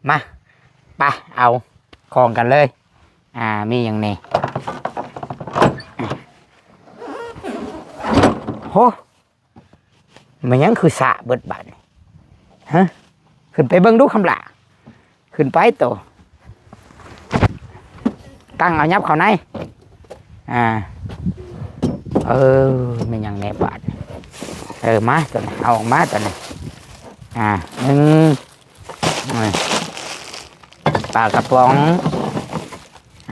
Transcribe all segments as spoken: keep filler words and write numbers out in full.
มา ไป เอาของกันเลย อ่า มีหยังแหน่ โห มันหยังคือสะเบิดบาดนี่ ฮะ ขึ้นไปเบิ่งดูคำหล่า ขึ้นไปโต ตั้งเอายับเข้าใน อ่า เออ มันหยังแหน่บาดนี่ เออ มาโตนี้ เอาออกมาโตนี้ อ่า หนึ่ง นี่ ปลากระป๋อง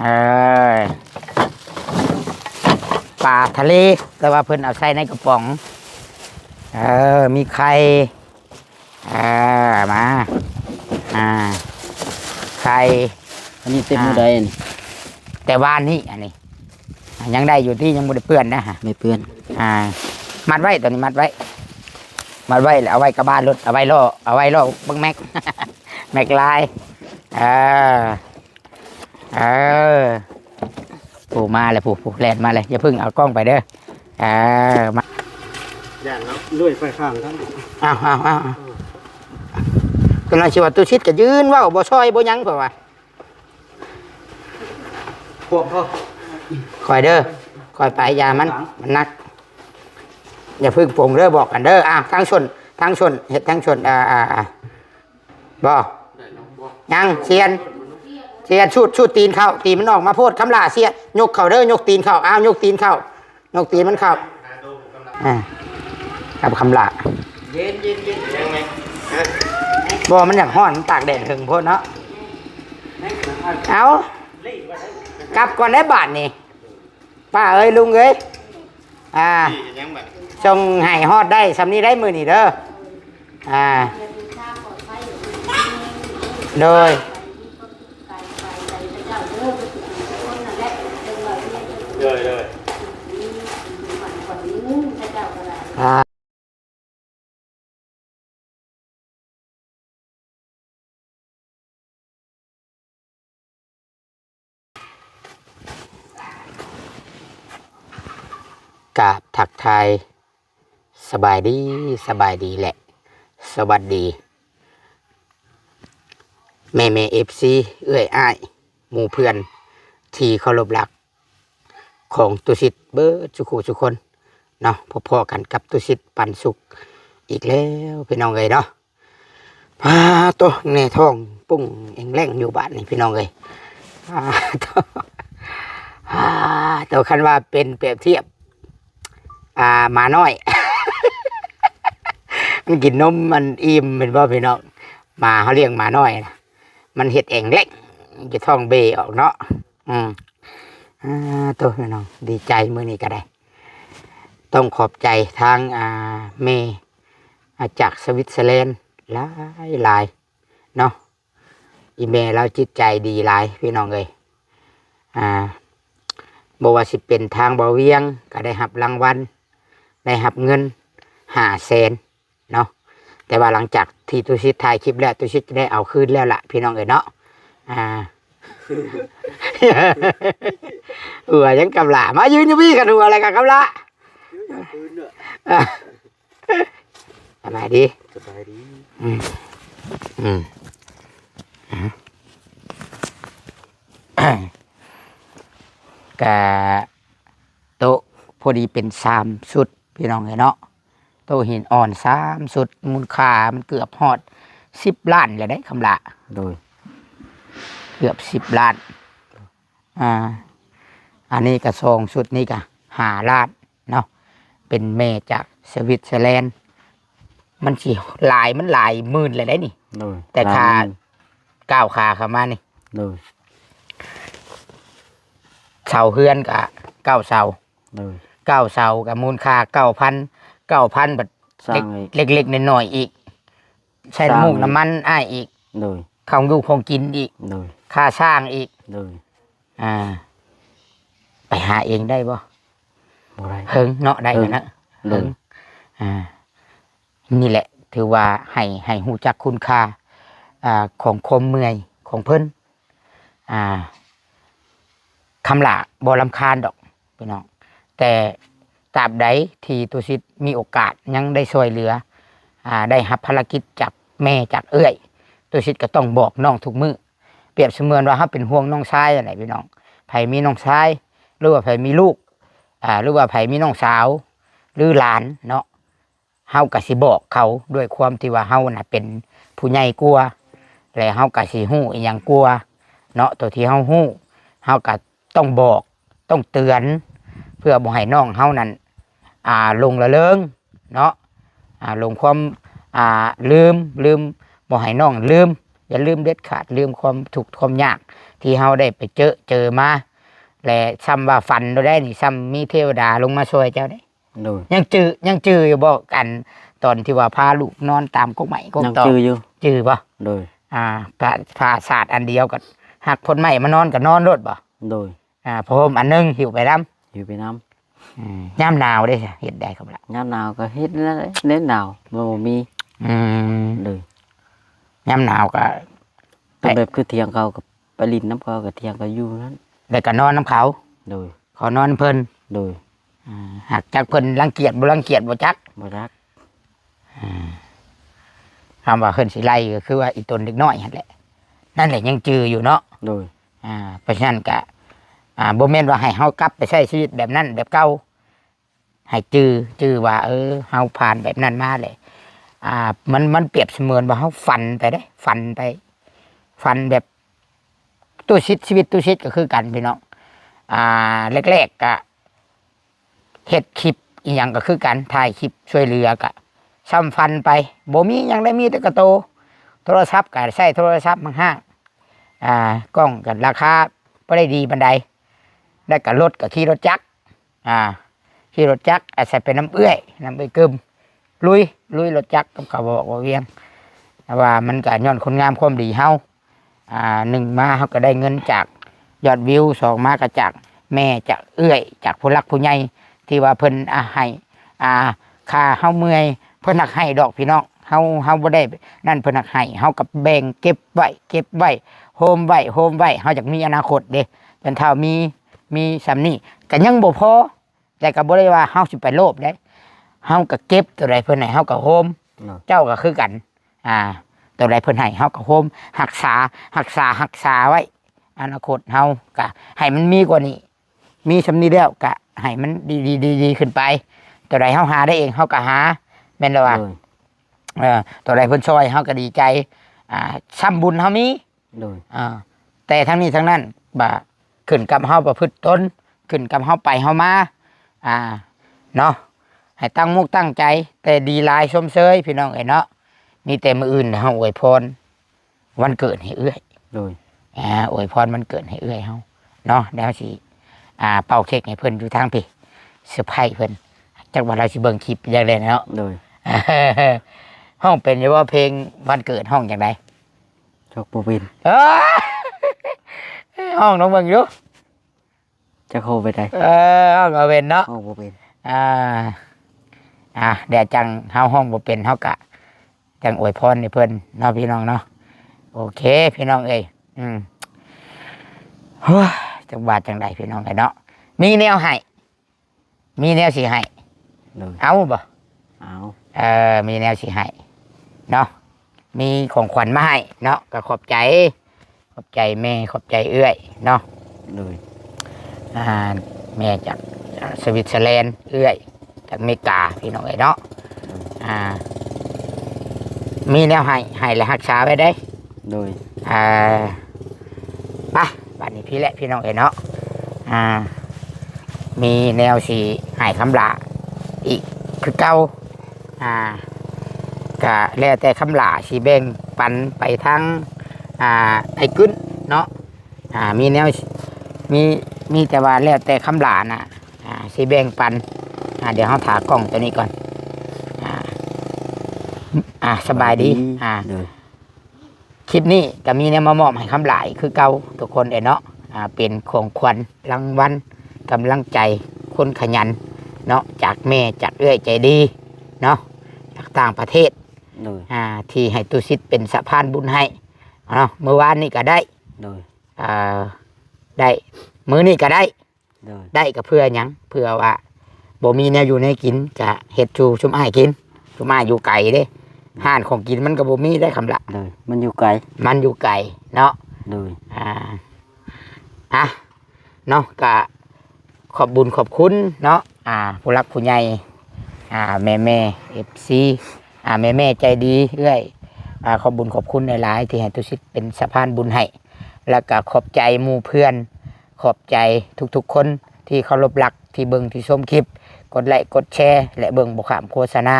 เออ ปลาทะเล แต่ว่าเพิ่นเอาใส่ในกระป๋อง เออ มีไข่ เออ มา อ่า ไข่ อันนี้เต็มมื้อใดนี่ แต่วานนี้ อันนี้ อ่ะ ยังได้อยู่ที่ยังบ่ได้เปื้อนนะฮะ ไม่เปื้อน อ่า มัดไว้ ตัวนี้มัดไว้ มัดไว้แล้วเอาไว้กระบะรถ เอาไว้ล้อ เอาไว้ล้อเบิ่งแม็ก แม็กลาย เออ เออ ผู้มาเลย ผู้ ผู้แล่นมาเลย อย่าเพิ่งเอากล้องไปเด้อ เออ มา ย่านเนาะ เลื่อยไปข้างทาง เอา เอา เอา เอา กำลังสิว่า ตุสิทธิ์ก็ยืนเว้า บ่ซอย บ่หยัง เพิ่นว่า พวกเขา คอยเด้อ คอยไป อย่ามัน มันหนัก อย่าเพิ่งปลงเด้อ บอกกันเด้อ อ่ะ ทางชน ทางชน เฮ็ดทางชน อ่า อ่า อ่า บ่ ยัง เซียน เซียน สูด สูดตีนเข้า ตีนมันออกมาโพด คำหล่า เซียน ยกเข้าเด้อ ยกตีนเข้า อ้าว ยกตีนเข้า ยกตีนมันเข้า อ่า กับคำหล่า เย็น เย็น เย็น ยังไง ฮะ บ่ มันอยากฮ้อน มันตากแดดเถิงโพดเนาะ เอา กลับก่อนได้บาดนี่ ป้าเอ้ย ลุงเอ้ย อ่า นี่ยังบัด ส่งให้ฮอดได้ส่ำนี้ได้มื้อนี้เด้อ อ่า โดย โดย โดย อ่า กราบทักทาย สบายดี สบายดีแหละ สวัสดี แม่แม่ เอฟซี เอื้อยอ้าย หมู่เพื่อน ที่เคารพรัก ของตุสิทธิ์เบิดสุขุสุคนเนาะ พบพ้อกันกับตุสิทธิ์ปันสุขอีกแล้วพี่น้องเอ้ยเนาะ อ่า โต แน่ท้องปุ้งแอ่งแล่งอยู่บาดนี่พี่น้องเอ้ย อ่า โต อ่า โต คันว่าเป็นเปรียบเทียบ อ่า หมาน้อย มันกินนมมันอิ่ม เห็นบ่พี่น้อง หมาเขาเลี้ยงหมาน้อยนะ มันเฮ็ดแอ่งแล่ง จะท้องเบออกเนาะ อืม อ่า โต พี่น้อง ดีใจมื้อนี้ก็ได้ ต้องขอบใจทาง อ่า แม่ อ่า จากสวิตเซอร์แลนด์ หลายหลายเนาะ อีแม่เราจิตใจดีหลายพี่น้องเอ้ย อ่า บ่ว่าสิเป็นทางบ่าวเวียง ก็ได้รับรางวัล ได้รับเงิน ห้าแสน เนาะ แต่ว่าหลังจากที่ตุสิทธิ์ถ่ายคลิปแล้ว ตุสิทธิ์จะได้เอาคืนแล้วล่ะพี่น้องเอ้ยเนาะ อ่า หัวยังกำหล่า มายืนอยู่พี่กัน หัวอะไรกันกำหล่า อ่ะ สบายดี สบายดี อืม อืม อ่ะ กะโต๊ะพอดีเป็นสามชุดพี่น้องเอ้ยเนาะ โต๊ะหินอ่อนสามชุด มูลค่ามันเกือบฮอดสิบล้านแล้วเด้คำหล่า โดย เกือบสิบล้าน อ่า อันนี้ก็สองชุดนี้ก็ห้าล้านเนาะ เป็นแม่จากสวิตเซอร์แลนด์ มันสิหลาย มันหลายหมื่นเลยได้นี่ โดย แต่ค่า หลายหมื่น ก้าวขาเข้ามานี่ โดย เสาเฮือนก็เก้าเสา โดย เก้าเสาก็มูลค่าเก้าพัน เก้าพัน บัด สร้าง เล็ก อีก เล็กๆน้อยๆอีก ใส่ สร้าง น้ำมูก อีก น้ำมันอ้ายอีก โดย ของอยู่ของกินอีก โดย ค่าสร้างอีก โดย อ่า ไปหาเองได้บ่ บ่ได้ เฮิงเนาะ ได้ เฮิง นะ โดย เฮิง อ่า นี่แหละ ถือว่าให้ ให้ฮู้จักคุณค่า อ่า ของความเมื่อยของเพิ่น อ่า คำหล่าบ่รำคาญดอกพี่น้อง แต่ตราบใดที่ตุสิทธิ์มีโอกาสยังได้ช่วยเหลือ อ่า ได้รับภารกิจจากแม่จากเอื้อย ตุสิตก็ต้องบอกน้องทุกมื้อ เปรียบเสมือนว่าเฮาเป็นห่วงน้องชายนั่นแหละพี่น้อง ไผมีน้องชาย หรือว่าไผมีลูก อ่า หรือว่าไผมีน้องสาว หรือหลานเนาะ เฮาก็สิบอกเขาด้วยความที่ว่าเฮาน่ะเป็นผู้ใหญ่กว่า และเฮาก็สิฮู้อิหยังกว่าเนาะ ตัวที่เฮาฮู้ เฮาก็ต้องบอก ต้องเตือน เพื่อบ่ให้น้องเฮานั้น อ่า หลงละเลงเนาะ อ่า หลงความ อ่า ลืม ลืม บ่ให้น้องลืม อย่าลืมเด็ดขาด ลืมความทุกข์ความยากที่เฮาได้ไปเจอ เจอมา และซ้ำว่าฝันบ่ได้นี่ ซ้ำมีเทวดาลงมาช่วยเจ้าเด้ โดย ยังจื่อ ยังจื่ออยู่บ่ อันตอนที่ว่าพาลูกนอนตามกกไม้กก ยัง ตอก จื่ออยู่ จื่อบ่ โดย อ่า ผ้า ผ้าสาดอันเดียวก็หักพ่นไม้มานอนก็นอนโลดบ่ โดย อ่า ผ้าห่มอันหนึ่งหิ้วไปนำ หิ้วไปนำ อืม ยามหนาวเด้ เฮ็ดได้ครับล่ะ ยามหนาวก็เฮ็ดนั่นแหละ แน่หนาวมันบ่มี อืม โดย ยามหนาวก็ ก็แบบคือเถียงเขาก็ไปหลิ้นนำเขา ก็เถียงเขาอยู่นั่น แล้วก็นอนนำเขา โดย เขานอนเพิ่น โดย อ่า หากจักเพิ่นรังเกียจบ่รังเกียจบ่จัก บ่จัก อ่า คำว่าเพิ่นสิไล่ก็คือว่าอีตนเด็กน้อยหั่นแหละ นั่นแหละยังจื่ออยู่เนาะ โดย อ่า เพราะฉะนั้นก็ อ่า บ่แม่นว่าให้เฮากลับไปใช้ชีวิตแบบนั้นแบบเก่า ให้จื่อ จื่อว่า เออ เฮาผ่านแบบนั้นมาแหละ อ่า มัน มันเปรียบเสมือนว่าเฮาฝันไปเด้ ฝันไป ฝันแบบ ตุสิต ชีวิตตุสิตก็คือกันพี่น้อง อ่า แรกๆ ก็เฮ็ดคลิปอิหยังก็คือกัน ถ่ายคลิปช่วยเหลือก็ซ้ำฝันไป บ่มีหยังได้ มีแต่กระโต โทรศัพท์ก็ใช้โทรศัพท์ห้างๆ อ่า กล้องก็ราคาบ่ได้ดีปานใด แล้วก็รถก็ขี่รถจักร อ่า ขี่รถจักรอาศัยไปนำเอื้อย นำเอื้อยกึม ลุย ลุยรถจักรกับเขาบอกว่าเวียง แต่ว่ามันก็ย้อนคุณงามความดีเฮา อ่า หนึ่งมาเฮาก็ได้เงินจากยอดวิว สองมาก็จากแม่ จากเอื้อย จากผู้หลักผู้ใหญ่ ที่ว่าเพิ่น อ่า ให้ อ่า ค่าเฮาเมื่อย เพิ่นหักให้ดอกพี่น้อง เฮา เฮาบ่ได้นั่น เพิ่นหักให้ เฮาก็แบ่งเก็บไว้ เก็บไว้ โฮมไว้ โฮมไว้ เฮาอยากมีอนาคตเด้ จนเฒ่ามี มีส่ำนี้ ก็ยังบ่พอ แต่ก็บ่ได้ว่าเฮาสิไปโลภเด้ เฮาก็เก็บตัวใดเพิ่นให้เฮาก็โฮม เนาะ เจ้าก็คือกัน อ่า ตัวใดเพิ่นให้เฮาก็โฮม รักษา รักษา รักษาไว้ อนาคตเฮาก็ให้มันมีกว่านี้ มีส่ำนี้แล้วก็ให้มันดี ดี ดี ดีขึ้นไป ตัวใดเฮาหาได้เองเฮาก็หา แม่นแล้วว่า โดย เออ ตัวใดเพิ่นช่วยเฮาก็ดีใจ อ่า ส่ำบุญเฮามี โดย อ่า แต่ทั้งนี้ทั้งนั้น บ่า ขึ้นกับเฮาประพฤติตน ขึ้นกับเฮาไปเฮามา อ่า เนาะ ให้ตั้งมุกตั้งใจ แต่ดีหลายชมเชยพี่น้องเอ้ยเนาะ มีแต่มื้ออื่นเฮาอวยพรวันเกิดให้เอื้อย โดย อ่า อวยพรวันเกิดให้เอื้อยเฮาเนาะ แล้วสิ อ่า เป่าเค้กให้เพิ่นอยู่ทางพี้ เซอร์ไพรส์เพิ่น จักว่าเราสิเบิ่งคลิปจั่งใดเนาะ โดย ฮ้องเป็นอยู่บ่ เพลงวันเกิดฮ้องจั่งใด จักบ่เป็น เอ้อ ฮ้องลองเบิ่งดู จักฮ้องไปได้ เออ ฮ้องบ่เป็นเนาะ ฮ้องบ่เป็น อ่า อ่า เดี๋ยวจั่งเฮาฮ้องบ่เป็น เฮากะจั่งอวยพรให้เพิ่นเนาะพี่น้องเนาะ โอเค พี่น้องเอ้ย อืม เฮ้ย จักว่าจั่งใดพี่น้องเอ้ยเนาะ มีแนวให้ มีแนวสิให้ โดย เอาบ่ เอา เออ มีแนวสิให้เนาะ มีของขวัญมาให้เนาะ ก็ขอบใจ ขอบใจแม่ ขอบใจเอื้อยเนาะ โดย อ่า แม่จาก จากสวิตเซอร์แลนด์ เอื้อยจากอเมริกา พี่น้องเอ้ยเนาะ โดย อ่า มีแนวให้ ให้และรักษาไว้เด้ โดย อ่า ไป บัดนี้พี้แหละพี่น้องเอ้ยเนาะ อ่า มีแนวสิให้คำหล้าอีกคือเก่า อ่า ก็แล้วแต่คำหล้าสิแบ่งปันไปทาง อ่า ไอ้กึ้นเนาะ อ่า มีแนวสิ มี มีแต่ว่าแล้วแต่คำหล้าน่ะ อ่า สิแบ่งปัน อ่า เดี๋ยวเฮาถ่ากล้องตัวนี้ก่อน อ่า อ่า สบายดี สบายดี อ่า โดย คลิปนี้ก็มีแนวมามอบให้คำหล้าคือเก่าทุกคนเอ้ยเนาะ อ่า เป็นของขวัญรางวัลกำลังใจคนขยันเนาะ จากแม่ จากเอื้อยใจดีเนาะ จากต่างประเทศ โดย อ่า ที่ให้ตุสิตเป็นสะพานบุญให้เนาะ มื้อวานนี้ก็ได้ โดย อ่า ได้ มื้อนี้ก็ได้ โดย ได้ก็เพื่อหยัง เพื่อว่าบ่มีแนวอยู่แนวกิน ก็เฮ็ดสู่ซุมอ้ายกิน ซุมอ้ายอยู่ไกลเด้ ร้านของกินมันก็บ่มีได้คำละ โดย มันอยู่ไกล มันอยู่ไกลเนาะ โดย อ่า อ่ะ เนาะ ก็ขอบบุญขอบคุณเนาะ อ่า ผู้หลักผู้ใหญ่ อ่า แม่ๆ เอฟซี อ่า แม่ๆ ใจดีเอื้อย อ่า ขอบบุญขอบคุณหลายๆ ที่ให้ตุสิตเป็นสะพานบุญให้ แล้วก็ขอบใจหมู่เพื่อน ขอบใจทุกๆ คนที่เคารพรัก ที่เบิ่งที่ชมคลิป กดไลค์กดแชร์ และเบิ่งบ่ข้ามโฆษณา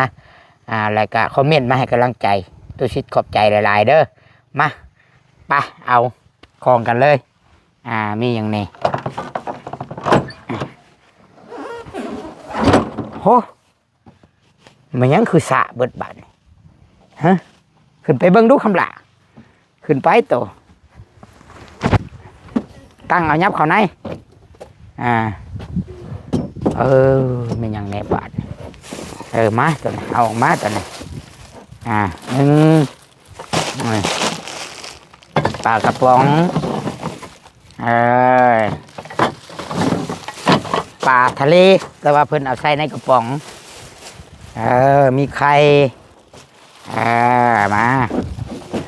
อ่า แล้วก็คอมเมนต์มาให้กำลังใจ ตุสิตขอบใจหลายๆ เด้อ มา ไป เอาของกันเลย อ่า มีหยังแหน่ โห มันยังคือสะเบิดบาดนี่ ฮะ ขึ้นไปเบิ่งดูคำหล่า ขึ้นไปโต ตั้งเอายับเข้าใน อ่า เออ แม่นหยังแหน่บาดนี่ เออ มาโตนี้ เอาออกมาโตนี้ อ่า หนึ่ง นี่ ปลากระป๋อง เออ ปลาทะเล แต่ว่าเพิ่นเอาใส่ในกระป๋อง เออ มีไข่ เออ มา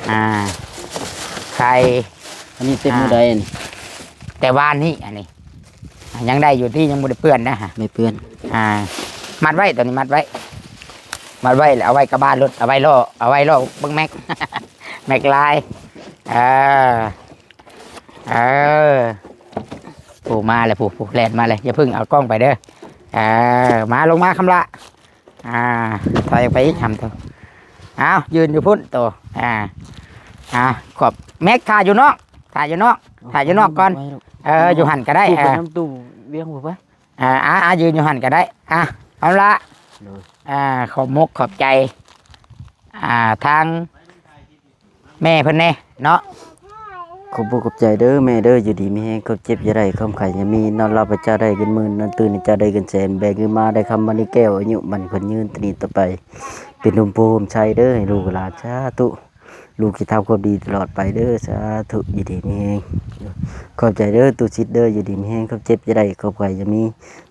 อ่า ไข่ อันนี้เต็มมื้อใดนี่ แต่วานนี้ อันนี้ ยังได้อยู่ที่ยังบ่ได้เปื้อนนะฮะ ไม่เปื้อน อ่า มัดไว้ ตัวนี้มัดไว้ มัดไว้แล้วเอาไว้กระบะรถ เอาไว้ล้อ เอาไว้ล้อเบิ่งแม็ก แม็กลาย เออ เออ ผู้มาเลย ผู้ ผู้แล่นมาเลย อย่าเพิ่งเอากล้องไปเด้อ เออ มา ลงมาคำละ อ่า ถอยออกไปอีกคำโต อ้าว ยืนอยู่พุ้นโต อ่า อ่า ขอบ แม็กถ่ายอยู่นอก ถ่ายอยู่นอก ถ่ายอยู่นอกก่อน เออ อยู่หั่นก็ได้ พูดไป เออ น้ำตู้เวียงพูดไป อ่า อ่า อ่า ยืนอยู่หั่นก็ได้ อ่ะ เอาละ โดย อ่า ขอบมกขอบใจ อ่า ทางแม่เพิ่นแน่เนาะ ขอบคุณขอบใจเด้อแม่เด้อ อยู่ดีมีแฮง ความเจ็บอย่าได้ ความไข้อย่ามี นอนหลับให้เจ้าได้เงินหมื่น นอนตื่นให้เจ้าได้เงินแสน แบกเงินมาได้คำ มณีแก้ว อายุมั่นขวัญยืน ตราบต่อไป เป็นร่มโพธิ์ร่มไทรเด้อ ให้ลูกหลาน สาธุ ลูกสิทำความดีตลอดไปเด้อ สาธุ อยู่ดีมีแฮง ขอบใจเด้อ ตุสิตเด้อ อยู่ดีมีแฮง ความเจ็บอย่าได้ ความไข้อย่ามี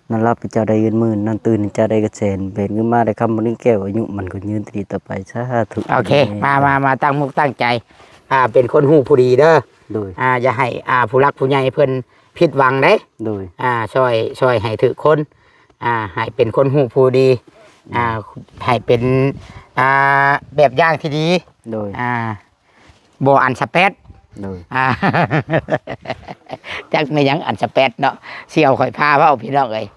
นอนหลับให้เจ้าได้เงินหมื่น นอนตื่นให้เจ้าได้เงินแสน แบกเงินมาได้คำ มณีแก้ว อายุมั่นขวัญยืน ตราบต่อไป สาธุ โอเค มา มา มาตั้งมุกตั้งใจ อ่า เป็นคนฮู้ผู้ดีเด้อ โดย อ่า อย่าให้ อ่า ผู้หลักผู้ใหญ่เพิ่นผิดหวังเด้ โดย อ่า ซ่อย ซ่อยให้ถืกคน อ่า ให้เป็นคนฮู้ผู้ดี อ่า ให้เป็น อ่า แบบอย่างที่ดี โดย อ่า บ่อันสะแปด โดย อ่า จักแม่นหยังอันสะแปดเนาะ สิเอาข่อยพาเว้าพี่น้องเอ้ย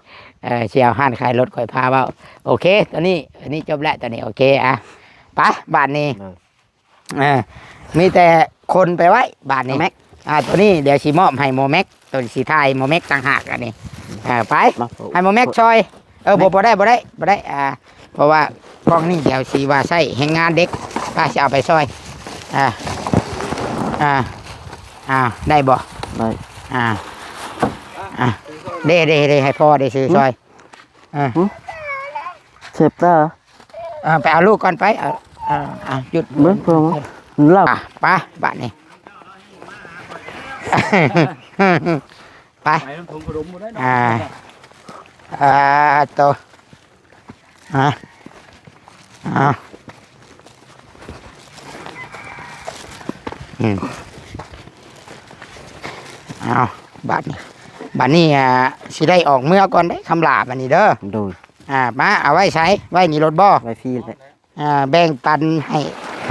เออ สิเอาร้านขายรถข่อยพาเว้า โอเค ตอนนี้ อันนี้จบแล้ว ตอนนี้ โอเค อ่ะ ไป บาดนี้ โดย เออ มีแต่คนไปไว้ บาดนี้ แม็ก อ่า ตัวนี้เดี๋ยวสิมอบให้หมอแม็ก ตัวสิถ่ายหมอแม็กต่างหากอันนี้ อ่า ไป มา ให้หมอแม็กซอย เออ บ่ บ่ได้ บ่ได้ บ่ได้ อ่า เพราะว่ากล้องนี่เดี๋ยวสิว่าใช้แรงงานเด็ก ป้าสิเอาไปซอย อ่า อ่า อ่า ได้บ่ ได้ อ่า อ่า เด้ เด้ เด้ ให้พ่อได้ซื้อซอย อ่า หึ เจ็บตา อ่า ไปเอาลูกก่อนไป เอา อ่า อ่า หยุด เบิ่งพ่อมันหลับ อ่ะ ไป บาดนี้ ไป ไปนำถุงขนมบ่ได้เนาะ อ่า อ่า โต ฮะ อ้าว อืม อ้าว บาดนี้ บาดนี้ อ่า สิได้ออกเมือก่อนเด้ คำหลาบาดนี้เด้อ โดย อ่า มา เอาไว้ใช้ ไว้นี่รถบ่ ไว้ฟรีเลย อ่า แบ่งปันให้ ไผ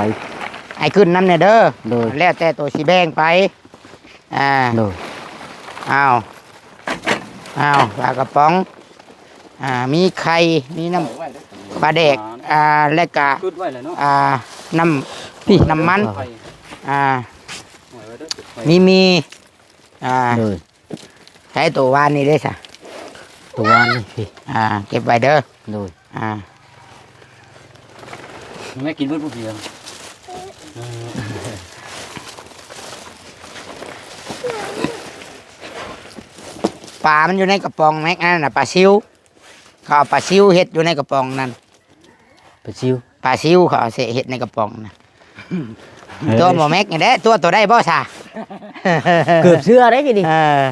ให้ขึ้นนำแหน่เด้อ โดย แล้วแต่ตัวสิแบ่งไป อ่า โดย อ้าว อ้าว ปลากระป๋อง อ่า มีไข่ มีน้ำปลาแดก อ่า และกะ จุดไว้เลยเนาะ อ่า น้ำ นี่ น้ำมัน อ่า มี มี อ่า โดย ใช้ตัววานนี่ได้สะ ตัววานนี่พี่ อ่า เก็บไว้เด้อ โดย อ่า แม่กินเบิดผู้เดียว ปลามันอยู่ในกระป๋องแม็กอันนั้นน่ะ ปลาซิว เขาเอาปลาซิวเฮ็ดอยู่ในกระป๋องนั่น ปลาซิว ปลาซิวเขาเอาเสะเฮ็ดในกระป๋องนะ เออ ตัวหมอแม็กนี่แหละ ตัว ตัวได้บ่ซะ เกือบเชื่อได้ทีนี้ เออ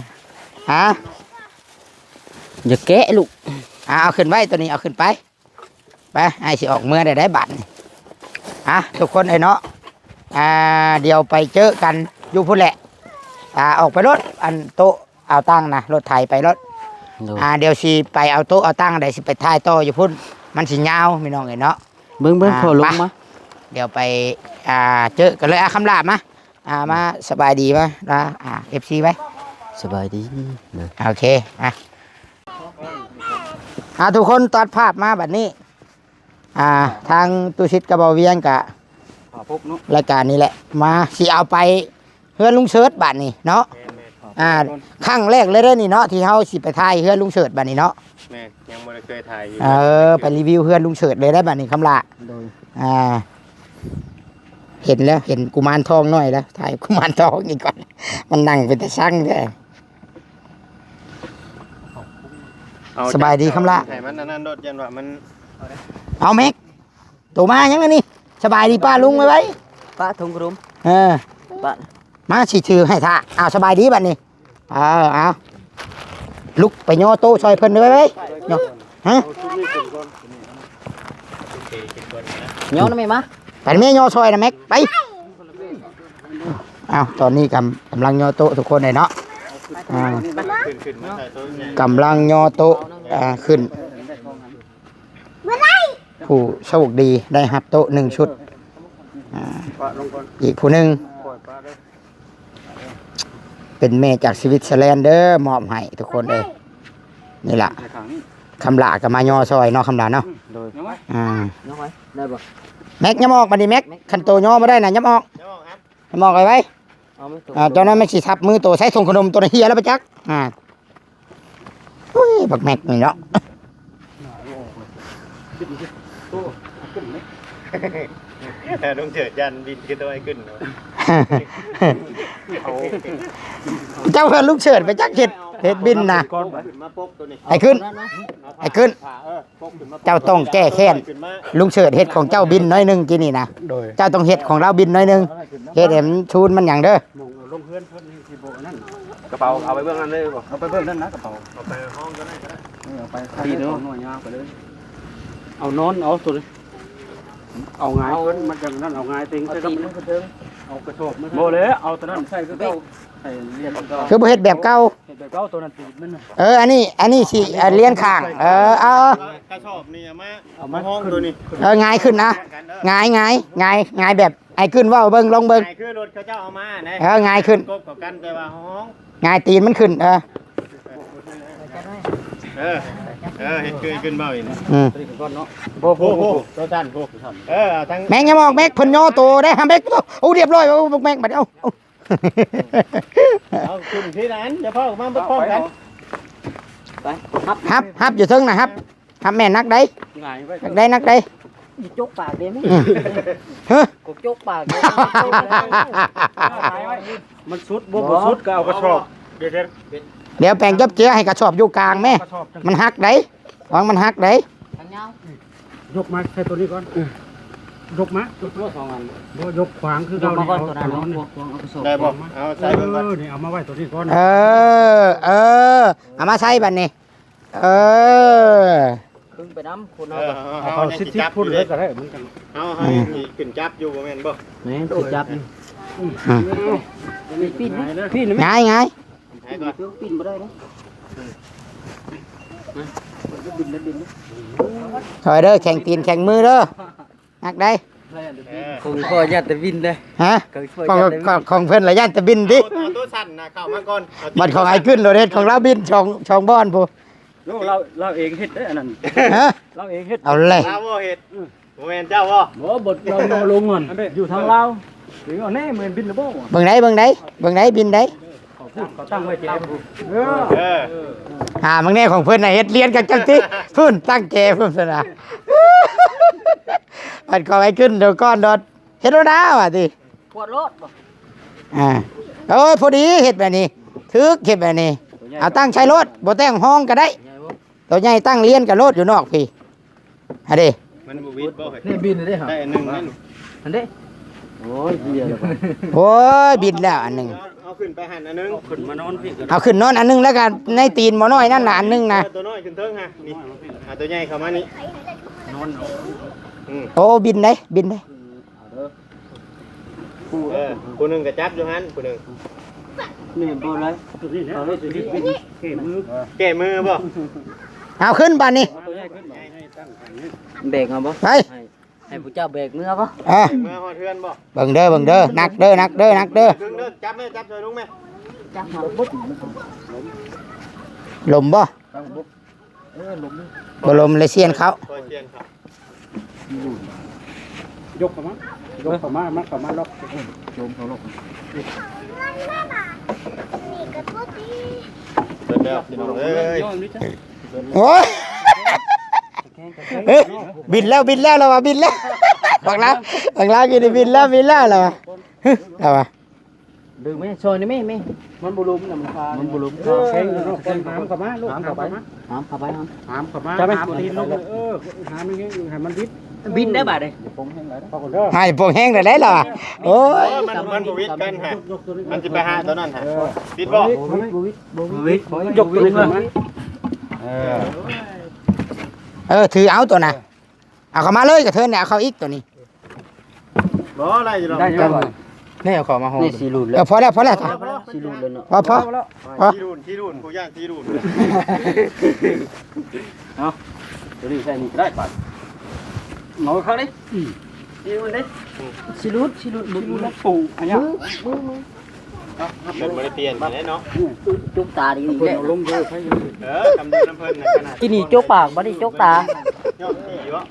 ฮะ อย่าแกะลูก อ่ะ เอาขึ้นไว้ตัวนี้ เอาขึ้นไป ไป ไอ้สิออกเมือได้ ได้บาดนี่ อ่ะ ทุกคนเอ้ยเนาะ อ่า เดี๋ยวไปเจอกันอยู่พุ้นแหละ อ่า ออกไปรถ อันโต๊ะเอาตังค์นะ รถไถไปรถ โดย อ่า เดี๋ยวสิไปเอาโต๊ะเอาตังค์ เดี๋ยวสิไปถ่ายต่ออยู่พุ้น มันสิยาว พี่น้องเอ้ยเนาะ เบิ่งเบิ่ง อ่า พอลง ไป มา เดี๋ยวไป อ่า เจอกันเลย อ่ะ คำลามา อ่า มา สบายดีมา อ่า เอฟซี ไว้ สบายดี โอเค อ่ะ อ่า ทุกคนตัดภาพมาบัดนี้ อ่า ทางตุสิทธิ์กับเบาเวียงกะ อ่า พบเนาะ รายการนี้แหละ มาสิเอาไปเฮือนลุงเสิร์ชบัดนี้เนาะ แม่นๆ อ่า ครั้งแรกเลยเด้อนี่เนาะ ที่เฮาสิไปถ่ายเฮือนลุงเสิร์ชบัดนี้เนาะ แม่น ยังบ่ได้เคยถ่ายอยู่ เออ ไปรีวิวเฮือนลุงเสิร์ชเลยได้บัดนี้ คำลา โดย อ่า เห็นแล้ว เห็นกุมารทองน้อยแล้ว ถ่ายกุมารทองอีกก่อน มันนั่งเป็นตาซังแท้ เอ สบายดีคำลา ให้มันอันนั้นโดด ยันว่ามัน เอาแม็ก โตมายังอันนี้ สบายดีป้าลุงไว้ไว้ ปะทงกรุม เออ ปะ มาสิถือให้ท่า เอา สบายดีบัดนี้ เออ เอา ลุกไปย่อโต๊ะซอยเพิ่นไว้ไว้ ย่อ ฮะ ย่อนะแม่มา ไปแม่ย่อซอยนะแม็ก ไป เอา ตอนนี้กำ กำลังย่อโต๊ะทุกคนเลยเนาะ อ่า ขึ้นขึ้นมาใส่โต๊ะใหญ่ กำลังย่อโต๊ะ อ่า ขึ้น ผู้โชคดีได้รับโต๊ะหนึ่งชุด อ่า อีกผู้หนึ่ง เป็นแม่จากสวิตเซอร์แลนด์เด้อ มอบให้ทุกคนเลย นี่ล่ะ คำลาก็มาย่อซอยเนาะ คำลาเนาะ โดย อ่า น้องไว้ ได้บ่ แม็ก ย้ำออกมาดิแม็ก คันโตย่อมาได้นะ ย้ำออก ย้ำออกครับ ย้ำออกไว้ไว้ เอาไม่ถูก อ่า เจ้านั้นมันสิทับมือโต ใส่ถุงขนมโตนั้นเหียแล้วไปจัก อ่า อุ้ย บักแม็กนี่เนาะ ลุงเฉิดยันบินขึ้นตัวไอ้ขึ้นเนาะ เจ้าเพื่อนลุงเฉิดไปจักเห็ด เห็ดบินนะ ก่อน ขึ้นมาปกตัวนี้ ไอ้ขึ้น ไอ้ขึ้น เออ ปกขึ้นมา เจ้าต้องแก้แค้น ลุงเฉิดเห็ดของเจ้าบินน้อยหนึ่งกินนี่นะ โดย เจ้าต้องเห็ดของเราบินน้อยหนึ่ง เห็ดให้มันชูนมันหยังเด้อ มองเอาลงเฮือนเพิ่นนี่สิบ่นั่น กระเป๋าเอาไปเบื้องนั้นเลยบ่ เอาไปเบิ่งนั่นนะกระเป๋า เอาไปห้องก็ได้ก็ได้ เออ เอาไป ดีเนาะ หน่วยยาวไปเลย เอานอนเอาตัวนี้ เอาหงาย เอา เพิ่นมันจังนั่น เอาหงายเต็ง เอา ใส่ ตีน กับ มันกระเทิง เอากระสอบมา บ่แล้ว เอาตัวนั้นใส่คือเก่า ใส่เรียนคือเก่า คือบ่เฮ็ดแบบเก่า เฮ็ดแบบเก่า ตัวนั้นตีนมันน่ะ เออ อันนี้ อันนี้สิ อ่า เลี้ยงข้าง เออ เอา กระสอบนี่เอามา เอามาห้องตัวนี้ เออ หงายขึ้นนะ หงาย หงาย หงาย หงายแบบ ไอ้ขึ้นเว้าเบิ่ง ลองเบิ่ง หงายคือรถเขาเจ้าเอามานะ เออ หงายขึ้น กบกับกัน แต่ว่าห้อง หงายตีนมันขึ้น เออ เออ เออ เฮ็ดคือขึ้นเบาอีกนะ อืม ตัวนี้ก่อนเนาะ โอ้โห โอ้โห ตัวสั้น โอ้โห เออ เอาทั้ง แม็ก ย้ำออก แม็ก เพิ่นย่อโตได้ ฮะ แม็ก โอ้ เรียบร้อย โอ้ แม็ก บัดนี้ เอ้า เอ้า เอาขึ้นที่นั้น อย่าเพิ่งมาพร้อมกัน ไป ฮับ ฮับ ฮับอยู่เทิงนะ ฮับ ฮับแม่นนักใด๋ หงายไว้ นักใด๋ นักใด๋ อีจกปากเด้มั้ย อืม ฮะ กบจกปากเด้ มันสุดบ่ บ่สุดก็เอากระสอบ เดี๋ยว เดี๋ยวแปลงจบเจือให้กระสอบอยู่กลางแม่ กระสอบจัง มันหักใด๋ หวังมันหักใด๋ ทางยาว ยกมาใส่ตัวนี้ก่อน ยกมา ยกตัวสองอัน บ่ ยกขวางคือย กมาก่อน เก่า ตัวนั้น เอา เอา เอากระสอบ ได้บ่ เอาใส่เบิ่งก่อน เออ นี่เอามาไว้ตัวนี้ก่อน เออ เออ เอามาใส่บัดนี้ เออ ครึ่งไปนำ คุณ เอ เอา อ เอา เอา เอา เอา สิบ สิบ จับ พุ้น อยู่ เลยก็ได้ มันจัง เอา เอา อืม นี่ขึ้นจับอยู่บ่แม่นบ่ นี่สิจับอยู่ อืม นี่ปีนนี่ ปีนนี่ หงาย หงายก่อน ปีนบ่ได้นะ บินแล้วบินนะ ถอยเด้อ แข็งตีนแข็งมือเด้อ นักใด๋ เออ ของพ่อย่านแต่บินเด้ ฮะ ของพ่อ ของ ย่านแต่บิน ของ ของเพิ่นละย่านแต่บินติ เอา เอาตัวสั้นนะเข้ามาก่อน เอา บัดของไอ้ขึ้นโลดเฮ็ดของเราบินช่อง ช่องบ่อนพุ้น โอ้ เรา เราเองเฮ็ดเด้ออันนั้น ฮะ เราเองเฮ็ด เอาเลย ลาวบ่เฮ็ด อืม บ่แม่นเจ้าบ่ บ่ บ่ เรา เราลงก่อน อยู่ทางลาว ถึงเอาแน่ แม่นบินหรือบ่ เบิ่งใด๋ เบิ่งใด๋ เบิ่งใด๋ บินใด๋ เขาพูด เขาตั้งไว้แจม เออ เออ อ่า บางแน่ของเพิ่นน่ะ เฮ็ดเรียนกันจังติ พุ้น ตั้งแจพุ้นซะนะ บัดของไอ้ขึ้นเดี๋ยวก่อนโดด เฮ็ดแล้วนะว่าติ ขวดโลดบ่ อ่า โอ้ย พอดี เฮ็ดแบบนี้ ถืก เฮ็ดแบบนี้ เอาตั้งใส่รถ บ่แต่งห้องก็ได้ ใหญ่บ่ ตัวใหญ่ตั้งเรียนกับรถอยู่นอกพี้ ฮะเด้ มันบ่วิดบ่เฮ้ย นี่บินเลยเด้ ได้อันหนึ่งนั่น อันเด้ โอ้ย เหี้ยแล้ว โอ้ย บินแล้วอันหนึ่ง เอา เอาขึ้นไปหั่นอันหนึ่ง ขึ้นมานอนพี้ เอาขึ้นนอนอันหนึ่งแล้วกัน ในตีนหมอน้อยนั่นน่ะอันหนึ่งนะ เอาตัวน้อยขึ้นเทิงฮะ นี่ เอาตัวใหญ่เข้ามานี่ นอน อืม โอ้ บินได้ บินได้ เออ ผู้หนึ่งก็จับอยู่หั่น ผู้หนึ่ง นี่บ่เลย เอาเลยสิ แก้มือ แก้มือบ่ เอาขึ้นบาดนี้ แบกเอาบ่ ไป ให้ ให้ผู้เจ้าแบกมือบ่ อ่ะ แก้มือฮอดเฮือนบ่ เบิ่งเด้อ เบิ่งเด้อ หนักเด้อ หนักเด้อ หนักเด้อ เบิ่งเด้อ จับแม่ จับช่วยลุงแม่ จับมาปุ๊บ ลมบ่ ตั้งปุ๊บ เออ ลม บ่ลมเลยเสี้ยนเขา คอยเสี้ยนเขา ยกเข้ามา ยกเข้ามา มันเข้ามาล็อก โจมเขาล็อก เบิดแล้วพี่น้องเอ้ย โอ้ย เฮ้ย บินแล้ว บินแล้ว เราว่าบินแล้ว บักลา บักลากินบินแล้ว บินแล้ว เราว่า เราว่า ดึงไหม ช่วยนี่ไหม ไหม มันบ่ลมนะ มันคา มันบ่ลม เออ แข้ง แข้ง หามเข้ามาลูก หามเข้าไป หามเข้ามา หามเข้ามา จับไหม หามตีนลง เออ หามอย่างเงี้ย ให้มันบิด บินได้บาดเลย อย่าปงแห้งหลายนะ พอก่อนเด้อ ให้ปงแห้งได้แล้วล่ะ โอ้ย เออ มัน มันบ่วิดกันฮะ มันสิไปหาตัวนั้นฮะ เออ บิดบ่ บ่วิด บ่วิด บ่วิด ยกตัวนี้ขึ้นมา เออ เออ ถือเอาตัวน่ะ เอาเข้ามาเลยกระเทินเนี่ย เอาเข้าอีกตัวนี้ บ่ ได้อยู่ดอก ได้อยู่ดอก นี่เอาเข้ามาห่อ นี่สี่หลุน เอ แล้ว อ พอแล้ว พอแล้ว สี่หลุนแล้วเนาะ พอ พอ พอ สี่หลุน สี่หลุน ผู้ย่างสี่หลุน เอา ตัวนี้ใส่นี่ก็ได้ บาด หมอเขาดิ อืม สี่หลุนดิ สี่หลุน สี่หลุน สี่หลุน ปู่อันเนี้ย มือ มือ มือ เพิ่นบ่ได้เปลี่ยนมาแล้วเนาะ จุกตาดีอีกแล้ว เพิ่นเอาลงเด้อ ใครอยู่ เออ คำเดียวน้ำเพิ่นนะ ขนาด ที่นี่จุกปาก บ่ได้จุกตา ยอดดีวะ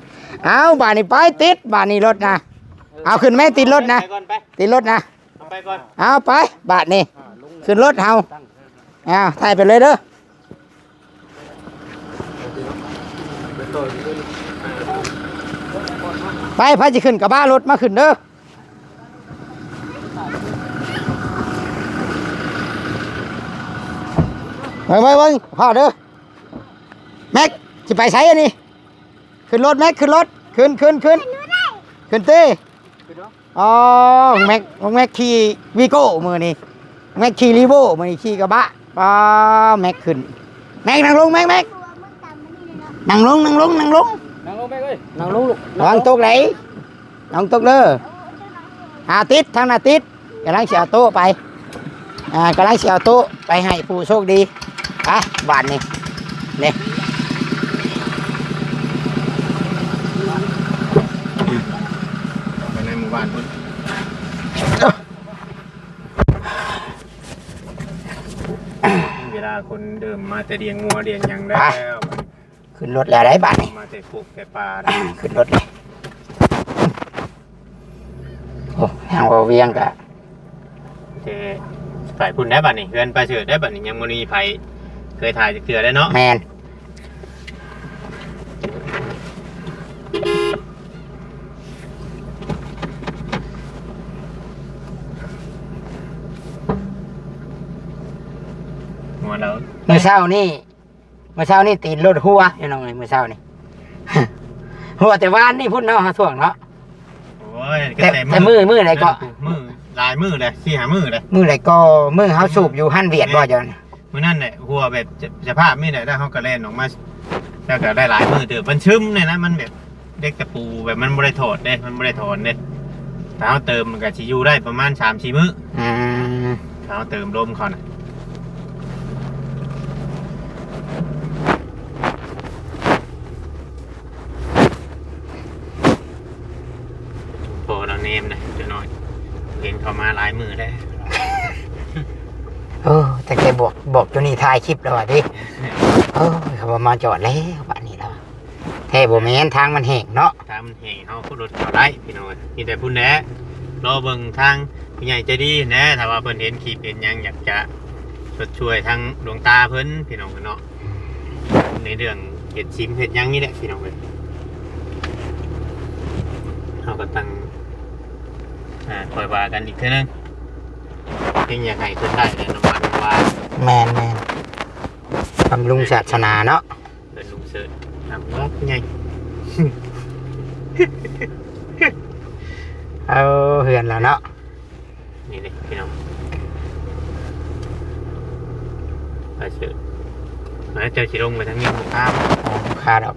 เอา บาดนี้ไปติด บาดนี้รถนะ เอาขึ้นแม่ติดรถนะ ไปก่อนไป ติดรถนะ เอาไปก่อน เอาไป บาดนี้ ขึ้นรถเฮา เอา ถ่ายไปเลยเด้อ ไป ไผสิขึ้นกระบะรถมาขึ้นเด้อ ไป ไป ไป พาเด้อ แม็ก สิไปไสอันนี้ ขึ้นรถ แม็ก ขึ้นรถ ขึ้น ขึ้น ขึ้น ขึ้นติ อ๋อ แม็ก แม็กขี่วีโก้มื้อนี้ แม็กขี่รีโวมื้อนี้ ขี่กระบะ อ๋อ แม็กขึ้น แม็กนั่งลง แม็ก แม็ก นั่งลง นั่งลง นั่งลง นั่งลงแม่เอ้ย นั่งลงลูก ระวังตกไหน ระวังตกเด้อ อ่า ติด ทางหน้าติด กำลังสิเอาโต๊ะไป อ่า กำลังสิเอาโต๊ะไปให้ผู้โชคดี อ่ะ บาดนี้ นี่ ไปในหมู่บ้านพุ้น เวลาคนเดิมมาแต่เลี้ยงงัวเลี้ยงหยังแล้ว อ่ะ ขึ้นรถแล้วได้บาดนี้ มาแต่ปลูกแต่ปลา อ่า ขึ้นรถเลย โอ้ ทางบ่าวเวียงกะ แต่ไปพุ้นได้บาดนี้ เฮือนไปเสิร์ชได้บาดนี้ ยังบ่มีไผเคยถ่ายจักเทื่อได้เนาะ แม่น งัวเรา มื้อเช้านี่ มื้อเช้านี่ตีนรถหัว พี่น้องเอ้ย มื้อเช้านี่ หัวแต่วานนี่พุ้นเนาะ หาช่วงเนาะ โอ้ย แต่ แต่มื้อ มื้อใดก็ มื้อ หลายมื้อเลย สี่ห้ามื้อเลย มื้อใดก็ มื้อเฮาสูบอยู่หั่นเวียดบ่เจ้าน่ะ มื้อนั้นแหละ หัวแบบสภาพนี่แหละ แล้วเฮาก็แล่นออกมา แล้วก็ได้หลายมื้อเติบ มันซึมเนี่ยนะ มันแบบ เหล็กตะปูแบบมันบ่ได้ถอดเด้ มันบ่ได้ถอนเด้ ถ้าเฮาเติมมันก็สิอยู่ได้ประมาณสามสี่มื้อ อืม ถ้าเฮาเติมลมเขาน่ะ พอเราเนมนะเจ้าน้อย เห็นเขามาหลายมื้อแล้ว เออ แต่แกบอก บอกเจ้านี่ถ่ายคลิปแล้วว่ะติ เออ เขาว่ามาจอดแล้วบัดนี้แล้ว แท้บ่แม่น ทางมันแห้งเนาะ ทางมันแห้ง เฮาก็รถเข้าได้พี่น้องเอ้ย มีแต่พุ้นแหละ รอเบิ่งทางผู้ใหญ่ใจดีแหน่ ถ้าว่าเพิ่นเห็นคลิปเห็นหยังอยากจะชดช่วยทางหลวงตาเพิ่นพี่น้องเอ้ยเนาะ ในเรื่องเฮ็ดซิมเฮ็ดหยังนี่แหละพี่น้องเอ้ย เฮาก็ตั้ง อ่า ค่อยว่ากันอีกเทื่อนึง เพียงอยากให้เพิ่นได้แต่น้ำมันว่า แม่นๆ บำรุงศาสนาเนาะ เพิ่นลุงเสิร์ช น้ำงอกใหญ่ เอาเฮือนแล้วเนาะ นี่เลยพี่น้อง ไปเสิร์ช แล้วเจ้าสิลงไปทางนี้บ่ครับ อ๋อ บ่ครับดอก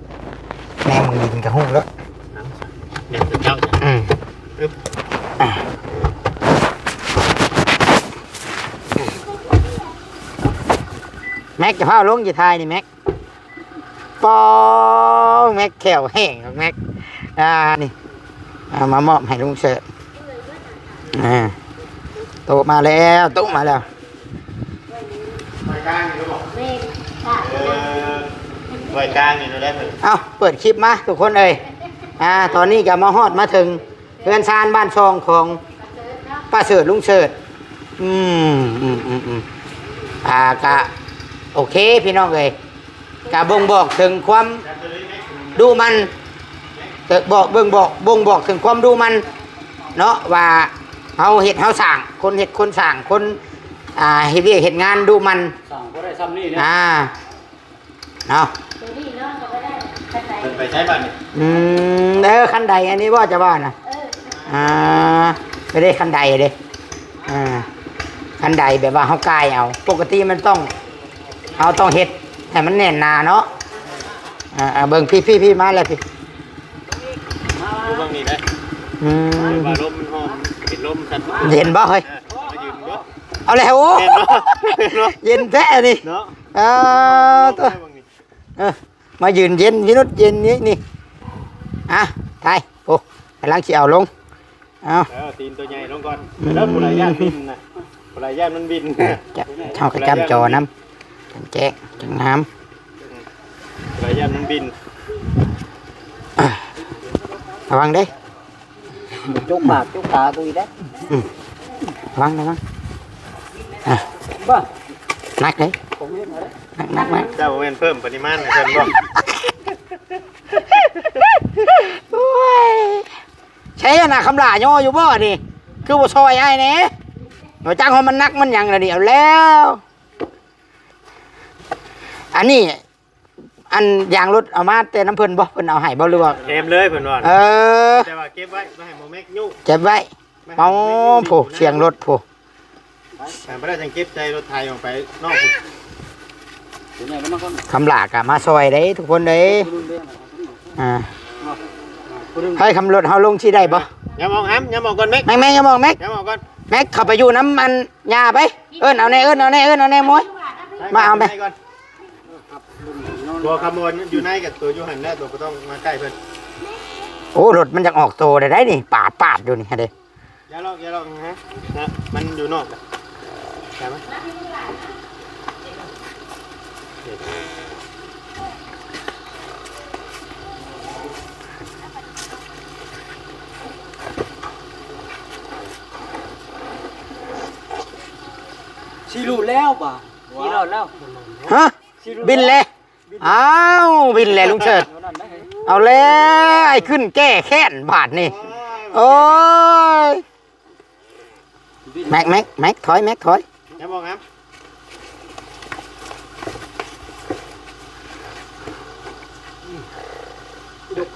แนมมึงดินกะฮู้แล้ว เอาซะ เดี๋ยวเจ้าจะ อืม อึ๊บ อ่ะ แม็กจะพาลงอยู่ท้ายนี่แม็ก ปอ แม็กแขวแห้งดอกแม็ก อ่า นี่ เอามามอบให้ลุงเสิร์ช อ่า โต๊ะมาแล้ว โต๊ะมาแล้ว รายการอยู่หรือเปล่า แม่ค่ะ เออ รายการอยู่ได้ไหม เอ้า เปิดคลิปมาทุกคนเอ้ย อ่า ตอนนี้ก็มาฮอดมาถึง เฮือนซานบ้านช่องของป้าเสิร์ชลุงเสิร์ช อืม อืม อืม อืม อ่า กะ โอเค พี่น้องเอ้ย กะบ่งบอกถึงความดุมัน กะบอก บ่งบอก บ่งบอกถึงความดุมัน เนาะ ว่าเฮาเฮ็ดเฮาสร้าง คนเฮ็ดคนสร้าง คน อ่า เฮ็ดเวียกเฮ็ดงานดุมัน สร้างบ่ได้ซ่ำนี่เนี่ย อ่า เนาะ ตัวนี้เนาะ ก็บ่ได้ คันใด เพิ่นไปใช้บ้านนี่ อืม เออ คันใดอันนี้บ่จะว่านะ เออ อ่า ไม่ได้คันใดเด้ อ่า คันใดแบบว่าเฮากายเอา ปกติมันต้อง เฮาต้องเฮ็ดให้มันแน่นหนาเนาะ อ่า อ่า เบิ่งพี่ พี่ พี่มาแล้วพี่ ดูเบิ่งนี่ได้ อืม ว่าลมมันหอม เป็นลมสัตว์ เย็นบ่เฮ้ย เออ มายืนเบิ่ง เอาแล้ว โอ้ เห็นบ่ เห็นบ่ เย็นแท้นี่ เนาะ อ่า ตัว เบิ่งนี่ เออ มายืนเย็น พี่นุชเย็นนี่ นี่ อ่ะ ถ่าย โอ้ กำลังสิเอาลง เอา เออ ตีนตัวใหญ่ลงก่อน อืม แล้วผู้ใดย่านบินนะ ผู้ใดย่านมันบิน จะ เฮากะจ้ำจอนำ จั่งแจ้ง จั่งงาม ผู้ใดย่านมันบิน อ่ะ ระวังเด้ จุกปากจุกตากูอีกแล้ว อืม ระวัง ระวัง อ่ะ บ่ หนักเด้ ผมเห็นแล้ว หนัก หนัก หนัก เจ้าบ่แม่นเพิ่มปริมาณให้เพิ่นบ่ โอ้ย ใช่น่ะ คำหล่าย่ออยู่บ่นี่ คือบ่ซอยอ้ายแหน่ บ่จักว่ามันหนักมันหยังล่ะนี่ เอาแล้ว อันนี้ อันยางรถเอามาแต่น้ำเพิ่นบ่ เพิ่นเอาให้บ่หรือว่า แถมเลยเพิ่นว่า เออ แต่ว่าเก็บไว้ บ่ให้หมอแม็กยุ่ง เก็บไว้ บ่ให้หมอแม็กยุ่ง โอ้ ผู้ เสียงรถผู้ ไป ไปบ่ได้จังเก็บใส่รถไถออกไปนอกพุ้น เดี๋ยวนี้มันต้อง คำหล่ากะมาซอยเด้ทุกคนเด้ อ่า ผู้หนึ่ง เฮ้ย คำรถเฮาลงสิได้บ่ ย้ำออกหำ ย้ำออกก่อนแม็ก แม็ก แม็ก ย้ำออกแม็ก ย้ำออกก่อน แม็ก เข้าไปอยู่นำอันย่าไป เอิ้นเอาแน่ เอิ้นเอาแน่ เอิ้นเอาแน่มวย มาเอาไป ไปก่อน บ่ คำว่าอยู่ในกับตัวอยู่หั่นแล้ว ตัวบ่ต้องมาใกล้เพิ่น โอ้ รถมันจักออกโตได้ ได้นี่ ปาด ปาดอยู่นี่เด้ อย่าลอก อย่าลอกนะ นะ มันอยู่นอกอะ ใช่ไหม สิรู้แล้วบ่ สิรอดแล้ว ฮะ สิรู้ บินเลย อ้าว บินเลยลุงเสิร์ช เอาแล้ว ไอ้ขึ้นแก้แค้นบาดนี่ โอ้ย แม็ก แม็ก แม็ก ถอย แม็ก ถอย อย่าบอกครับ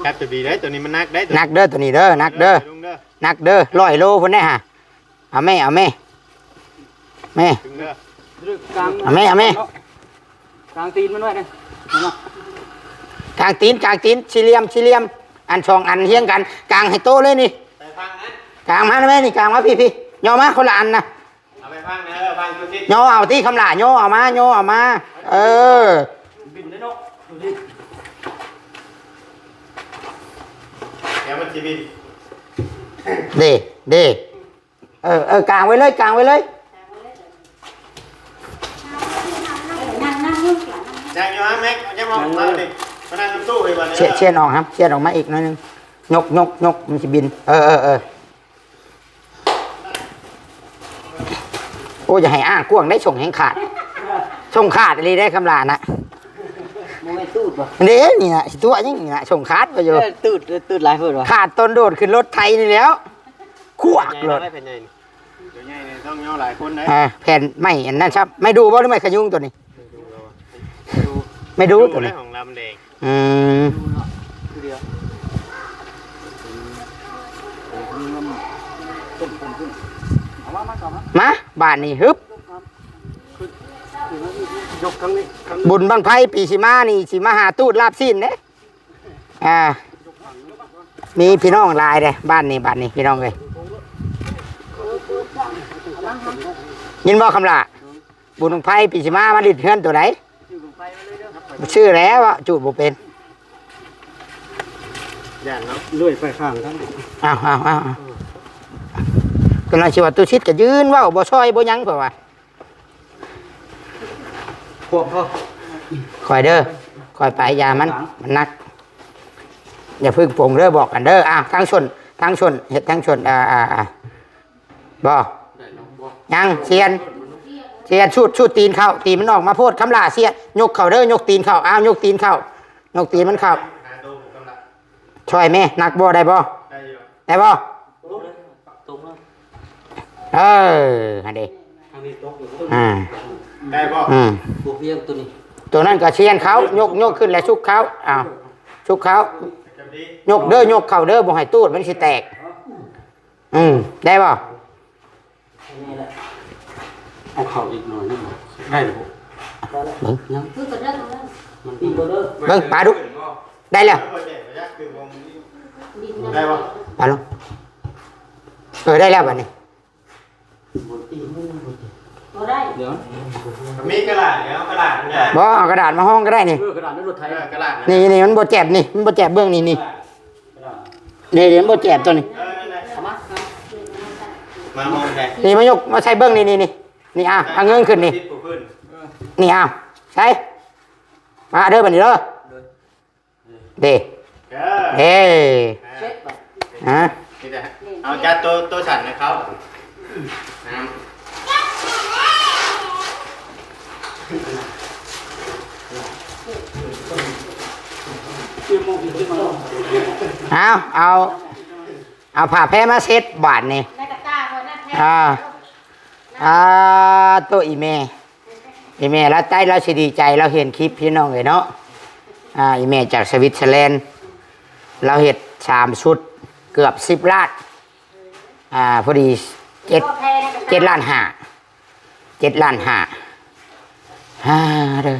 ครับ ตัวดีได้ ตัวนี้มันหนักได้ ตัว หนักเด้อ ตัวนี้เด้อ หนักเด้อ ลงเด้อ หนักเด้อ ร้อยโลพุ้นแน่ฮะ เอาแม่ เอาแม่ แม่ ดึงเด้อ กลาง เอาแม่ เอาแม่ กลางตีนมันไว้นะ เห็นบ่ กลางตีน กลางตีน สี่เหลี่ยม สี่เหลี่ยม อันสองอันเฮียงกัน กลางให้โต๊ะเลยนี่ ไปฟังนะ กลางมาแม่นี่ กลางมาพี่ พี่ ย่อมาคนละอันนะ เอาไปฟังเด้อ ฟังดูสิ ย่อเอาที่คำหล่า ย่อเอามา ย่อเอามา เออ บินได้เนาะ ดูสิ เดี๋ยวมันสิบิน เด้ เด้ เออ เออ กางไว้เลย กางไว้เลย นั่ง นั่ง นั่ง นั่ง นั่งอยู่ฮะแม็ก เอาแจ็คมา มาดิ มานั่งตู้เลยวันนี้ เชียด เชียดออกครับ เชียดออกมาอีกหน่อยหนึ่ง ยก ยก ยก มันสิบิน เออ เออ เออ โอ้ อย่าให้อ้างกว้างได้ ส่งแฮงขาด ส่งขาดอีหลีได้คำหล่านะ บ่แม่นตูดบ่ เด้ นี่นะ สิตัวยังนี่นะ ส่งขาดไปอยู่ เออ ตูด ตูดหลายเพิ่นว่ะ ขาดตอนโดดขึ้นรถไถนี่แล้ว ขวาก ใหญ่ โลด น้อย แผ่นใหญ่นี่ ตัวใหญ่นี่ต้องย่อหลายคนนะ อ่า แผ่นไม้อันนั้นครับ ไม้ดูบ่หรือไม้ขยุงตัวนี้ ดู ไม้ดูตัวนี้ ดูของลำแดง อืม ดูเนาะ ทีเดียว เอามา มาก่อนนะ มา บาดนี้ ฮึบ ยกครั้งนี้ ครั้งนี้ บุญบั้งไฟปีสิมานี่ สิมาหาตูดลาบซีนเด้ อ่า มีพี่น้องหลายเด้ บ้านนี้ บ้านนี้ พี่น้องเอ้ย ยินบ่คำหล่า บุญบั้งไฟปีสิมา มาดิดเฮือนตัวใด ชื่อแล้วอะจูดบ่เป็น ย่านเนาะ เลื่อยไปข้างทั้ง เอาเอาเอาเอา ตัวนั้นสิว่าตู้ชิดก็ยืนเว้าบ่ซอยบ่หยังเพิ่นว่า พวกเขา คอยเด้อ คอยไป อย่ามัน มันหนัก อย่าพึ่งปงเด้อ บอกกันเด้อ อ่ะ ทั้งชน ทั้งชน เฮ็ดทั้งชน อ่า อ่า อ่า บ่ ยัง เซียน เซียน สูด สูดตีนเข้า ตีนมันออกมาโพด คำหล่า เซียน ยกเข้าเด้อ ยกตีนเข้า อ้าว ยกตีนเข้า ยกตีนมันเข้า หาโดมกำลัง ช่วยแม่ หนักบ่ ได้บ่ ได้อยู่ ได้บ่ ตรงเลย เออ หั่นเด้ ทางนี้ตกอยู่ อ่า ได้บ่ อืม บ่เพียงตัวนี้ ตัวนั้นก็เซียนเข้า ยก ยกขึ้นแล้วสุกเข้า อ้าว สุกเข้า จับดี ยกเด้อ ยกเข้าเด้อ บ่ให้ตูดมันสิแตก อืม ได้บ่ อันนี้แหละ เอาเข่าอีกหน่อยนึง ได้บ่ เบิ่ง ยัง คือตัวเด้อตัวเด้อ มัน เบิ่ง ปาดู ได้แล้ว ได้บ่ ปาลง เออ ได้แล้วบัดนี้ บ่ได้ เดี๋ยว มีกระดาษ เดี๋ยวเอากระดาษมา บ่ เอากระดาษมาห้องก็ได้นี่ เออ กระดาษในรถไถ เออ กระดาษนะ นี่ นี่ มันบ่แจ็บนี่ มันบ่แจ็บเบื้องนี่ นี่ นี่ เดี๋ยวมันบ่แจ็บตัวนี้ เออ นั่นแหละ เอามา มาห้องแทน นี่ มายก มาใส่เบื้องนี่ นี่ นี่ นี่ อ่ะ เอาเงื้องขึ้นนี่ ติดปูพื้น นี่ อ่ะ ใส่ มาเด้อบัดนี้เด้อ เด้ เออ เด้ เช็ดก่อน ฮะ นี่แหละ เอาจัดโต๊ะ โต๊ะสั่นให้เขา น้ำ เอา เอา เอาผ้าแพรมาเช็ดบาดนี่ ในกระตาคนนั้นแท้ อ่า อ่า โตอีแม่ อีแม่ลาวใต้ลาวสิดีใจ ลาวเห็นคลิปพี่น้องเอ้ยเนาะ อ่า อีแม่จากสวิตเซอร์แลนด์ ลาวเฮ็ดสามชุด เกือบสิบล้าน อ่า พอดีเจ็ด เจ็ดล้านห้า เจ็ดล้านห้า อ่า เด้อ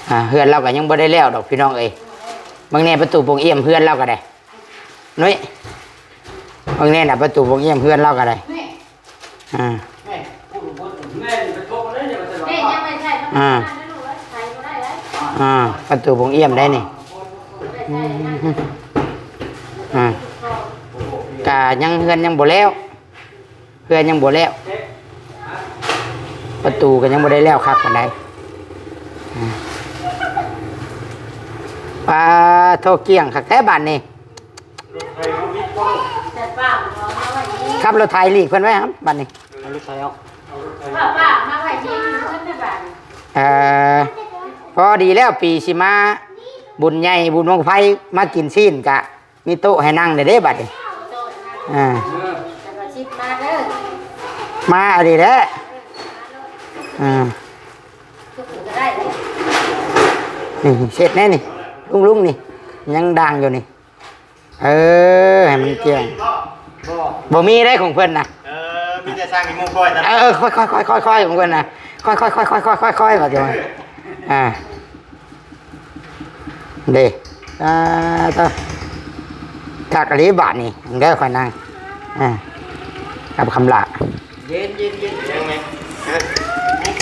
อ่า เฮือนลาวก็ยังบ่ได้แล้วดอกพี่น้องเอ้ย เบิ่งแน่ประตูโป่งเอี่ยมเฮือนลาวก็ได้ นุ้ย เบิ่งแน่น่ะประตูโป่งเอี่ยมเฮือนลาวก็ได้ อ่า แม่ยังไม่ใช่ อ่า อ่า ประตูโป่งเอี่ยมได้นี่ อืม อ่า กะยังเฮือนยังบ่แล้ว เฮือนยังบ่แล้ว ประตูก็ยังบ่ได้แล้วคักปานใด อืม ปาโท เกลี้ยงคักแท้บัดนี้ ขับรถไถหลีกเพิ่นไว้ครับบัดนี้ เอารถไถออก ป้าป้ามาไว้ที่เพิ่นในบ้าน เอ่อ พอดีแล้วปีสิมา บุญใหญ่บุญบั้งไฟ มากินซีนกะ มีโต๊ะให้นั่งได้เด้บัดนี้ อ่า แต่ว่าชิดมาเด้อ มาอันนี้แหละ อ่า ก็ได้ นี่เช็ดแน่นี่ ลุงๆ นี่ ยังด่างอยู่นี่ เออ ให้มันเกลี้ยง บ่ บ่มีได้ของเพิ่นนะ เออ มีแต่สร้างให้หมู่ก้อยนะ เออ ค่อยๆๆๆๆ ของเพิ่นนะ ค่อยๆๆๆๆๆ ว่าจังว่า อ่า เด้ อ่า ตะ คักอีหลีบาดนี่ เด้อ ค่อยนั่ง อ่า กับคำหลา เย็นๆๆ ยังไง ฮะ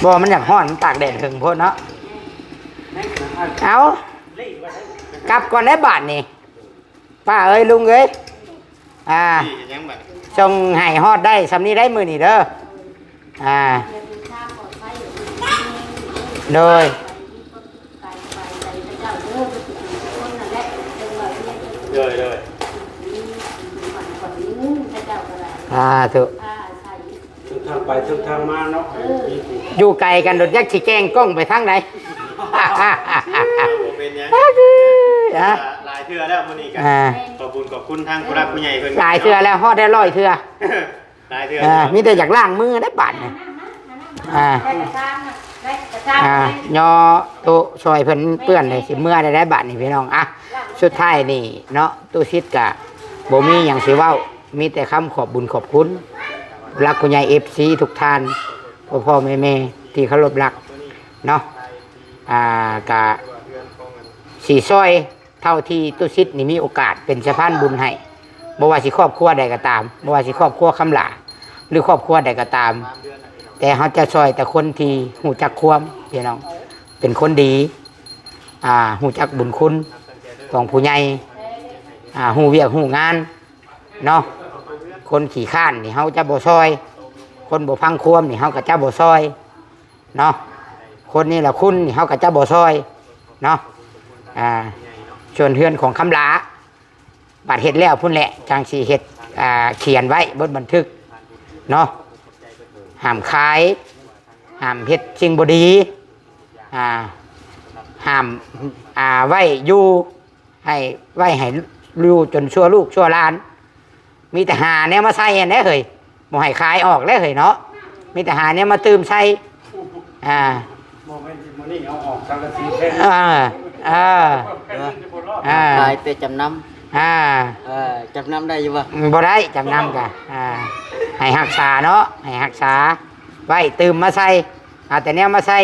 บ่ มันอยากร้อน มันตากแดดเถิงโพดเนาะ เอา กลับก่อนได้บาดนี่ ป้าเอ้ย ลุงเอ้ย อ่า นี่ยังบัด ส่งให้ฮอดได้ส่ำนี้ได้มื้อนี้เด้อ อ่า โดย โดย โดย สาธุ ทุกทางไปทุกทางมาเนาะ อยู่ไกลกันโดดยักษ์สิแกล้งกล้องไปทางใด บ่เป็นหยัง อ่ะ หลายเทื่อแล้วมื้อนี้ก็ อ่า ขอบคุณ ขอบคุณทางผู้รักผู้ใหญ่เพิ่น หลายเทื่อแล้ว ฮอดได้ร้อยเทื่อ หลายเทื่อ อ่า มีแต่อยากล้างมือได้บาดนี่ อ่า ได้กระชากนะ ได้กระชาก อ่า ย่อโต๊ะซอยเพิ่นเปื้อนเลย สิเมือได้ได้บาดนี่พี่น้อง อ่ะ สุดท้ายนี่เนาะ ตู้ชิดกะบ่มีหยังสิเว้า มีแต่คำขอบบุญขอบคุณ ผู้รักผู้ใหญ่ เอฟซี ทุกท่าน พ่อพ่อแม่แม่ที่เคารพรักเนาะ อ่า กะสิซอย เท่าที่ตู้ชิดนี่มีโอกาสเป็นสะพานบุญให้ บ่ว่าสิครอบครัวใดก็ตาม บ่ว่าสิครอบครัวคำหลา หรือครอบครัวใดก็ตาม แต่เฮาจะซอยแต่คนที่ฮู้จักความ พี่น้อง เป็นคนดี อ่า ฮู้จักบุญคุณของผู้ใหญ่ อ่า ฮู้เวียกฮู้งานเนาะ คนขี้คร้านนี่เฮาจะบ่ซอย คนบ่ฟังความนี่เฮาก็จะบ่ซอยเนาะ คนนี่ละคุณนี่เฮาก็จะบ่ซอยเนาะ อ่า ส่วนเฮือนของคำหลา บัดเฮ็ดแล้วพุ้นแหละ จั่งสิเฮ็ด อ่า เขียนไว้บทบันทึกเนาะ ห้ามขาย ห้ามเฮ็ดสิ่งบ่ดี อ่า ห้าม อ่า ไว้อยู่ ให้ ไว้ให้อยู่จนชั่วลูกชั่วหลาน มีแต่หาแนวมาใส่หั้นแหละเฮ้ย บ่ให้ขายออกแล้วเฮ้ยเนาะ มีแต่หาแนวมาตื่มใส่ อ่า บ่แม่นสิมื้อนี้เอาออกสังกะสีแทน เออ เออ เออ ขายแต่จำนำ อ่า เออ จำนำได้อยู่บ่ อืม บ่ได้ จำนำกะ อ่า ให้รักษาเนาะ ให้รักษา ไว้ตื่มมาใส่ เอาแต่แนวมาใส่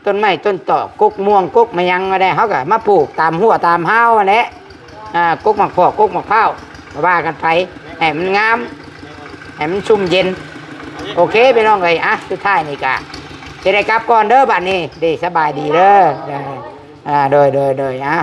ต้นไม้ต้นตอก กกม่วง กกมะหยังมาได้ เฮาก็มาปลูกตามฮั้วตามฮาวนั่นแหละ อ่า กกหมากพอก กกหมากพร้าว ก็ว่ากันไป ให้มันงาม ให้มันชุ่มเย็น โอเค พี่น้องเอ้ย อ่ะ สุดท้ายนี่กะ สิได้กลับก่อนเด้อ บัดนี้ เด้ สบายดีเด้อ เด้อ อ่า โดย โดย โดย อ่ะ